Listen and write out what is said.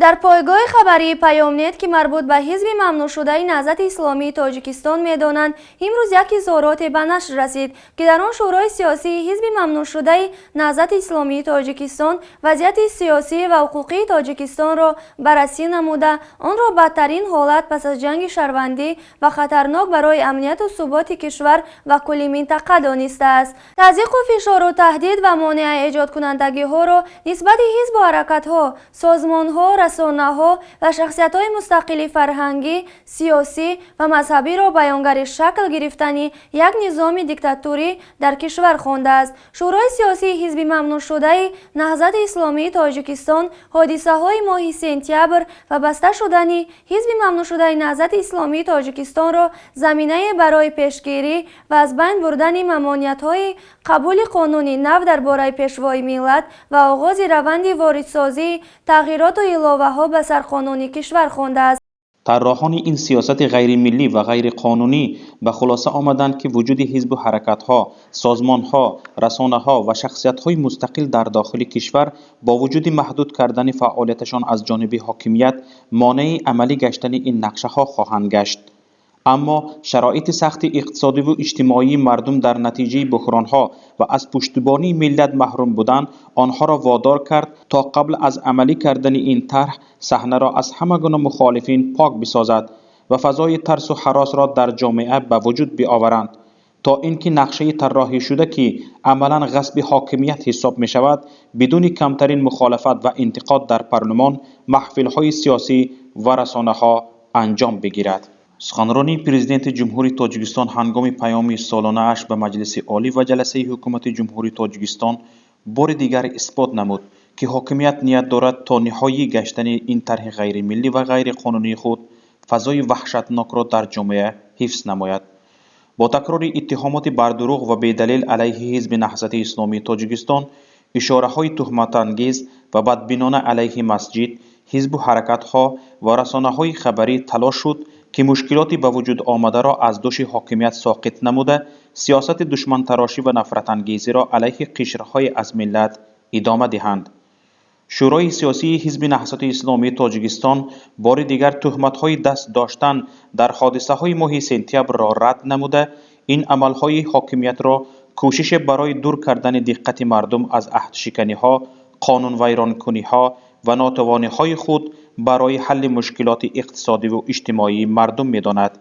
Дар пойгоҳи хабарии Паёмнет, ки марбут ба ҳизби мамнӯъшудаи Наҳзати Исломии Тоҷикистон медонанд, имрӯз як изҳороте ба нашр расид, ки дар он Шӯрои сиёсии ҳизби мамнӯъшудаи Наҳзати Исломии Тоҷикистон вазъияти сиёсӣ ва ҳуқуқии Тоҷикистонро баррасӣ намуда, онро бадтарин ҳолат пас аз ҷанги шаҳрвандӣ ва хатарнок барои амнияту суботи кишвар ва кулли минтақа донистааст. Тазйиқу фишору таҳдид ва монеа эҷодкунандагиҳоро нисбати ҳизбу ҳаракатҳо, созмонҳо, расонаҳо ва шахсиятҳои мустақили фарҳангӣ, сиёсӣ ва мазҳабиро баёнгари шакл гирифтани як низоми диктатурӣ дар кишвар хондааст. Шӯрои сиёсии ҳизби мамнӯъшудаи Наҳзати Исломии Тоҷикистон ҳодисаҳои моҳи сентябр ва баста шудани ҳизби мамнӯъшудаи Наҳзати Исломии Тоҷикистонро заминае барои пешгирӣ ва аз байн бурдани мамониятҳои қабули қонуни нав дар бораи Пешвои миллат ва оғози раванди воридсозии тағйироту иловаҳо ба сарқонуни кишвар хондааст. Тарроҳони ин сиёсати ғайримиллӣ ва ғайриқонунӣ ба хулоса омаданд, ки вуҷуди ҳизбу ҳаракатҳо, созмонҳо, расонаҳо ва шахсиятҳои мустақил дар дохили кишвар бо вуҷуди маҳдуд кардани фаъолияташон аз ҷониби ҳокимият монеи амалӣ гаштани ин нақшаҳо хоҳанд гашт. Аммо шароити сахти иқтисодиву иҷтимоии мардум дар натиҷаи буҳронҳо ва аз пуштибонии миллат маҳрум будан онҳоро водор кард, то қабл аз амалӣ кардани ин тарҳ саҳнаро аз ҳама гуна мухолифин пок бисозад ва фазои тарсу ҳаросро дар ҷомеа ба вуҷуд биоваранд, то ин ки нақшаи тарроҳишуда, ки амалан ғасби ҳокимият ҳисоб мешавад, бидуни камтарин мухолифат ва интиқод дар парлумон, маҳфилҳои сиёсӣ ва расонаҳо анҷом бигирад. Суханронии Президенти Ҷумҳурии Тоҷикистон ҳангоми паёми солонааш ба Маҷлиси Олӣ ва ҷаласаи Ҳукумати Ҷумҳурии Тоҷикистон бори дигар исбот намуд, ки ҳокимият ният дорад то ниҳоӣ гаштани ин тарҳи ғайримиллӣ ва ғайриқонунии худ фазои ваҳшатнокро дар ҷомеа ҳифз намояд. Бо такрори иттиҳомоти бардурӯғ ва бедалел алайҳи ҳизби Наҳзати Исломии Тоҷикистон, ишораҳои туҳматангез ва бадбинона алайҳи масҷид, ҳизбу ҳаракатҳо ва расонаҳои хабарӣ талош шуд, ки мушкилоти ба вуҷуд омадаро аз дӯши ҳокимият соқит намуда, сиёсати душмантарошӣ ва нафратангезиро алайҳи қишрҳое аз миллат идома диҳанд. Шӯрои сиёсии ҳизби Наҳзати Исломии Тоҷикистон бори дигар туҳматҳои даст доштан дар ҳодисаҳои моҳи сентябрро рад намуда, ин амалҳои ҳокимиятро кӯшише барои дур кардани диққати мардум аз аҳдшиканиҳо, қонунвайронкуниҳо ва нотавониҳои худ барои ҳалли мушкилоти иқтисодиву иҷтимоии мардум медонад.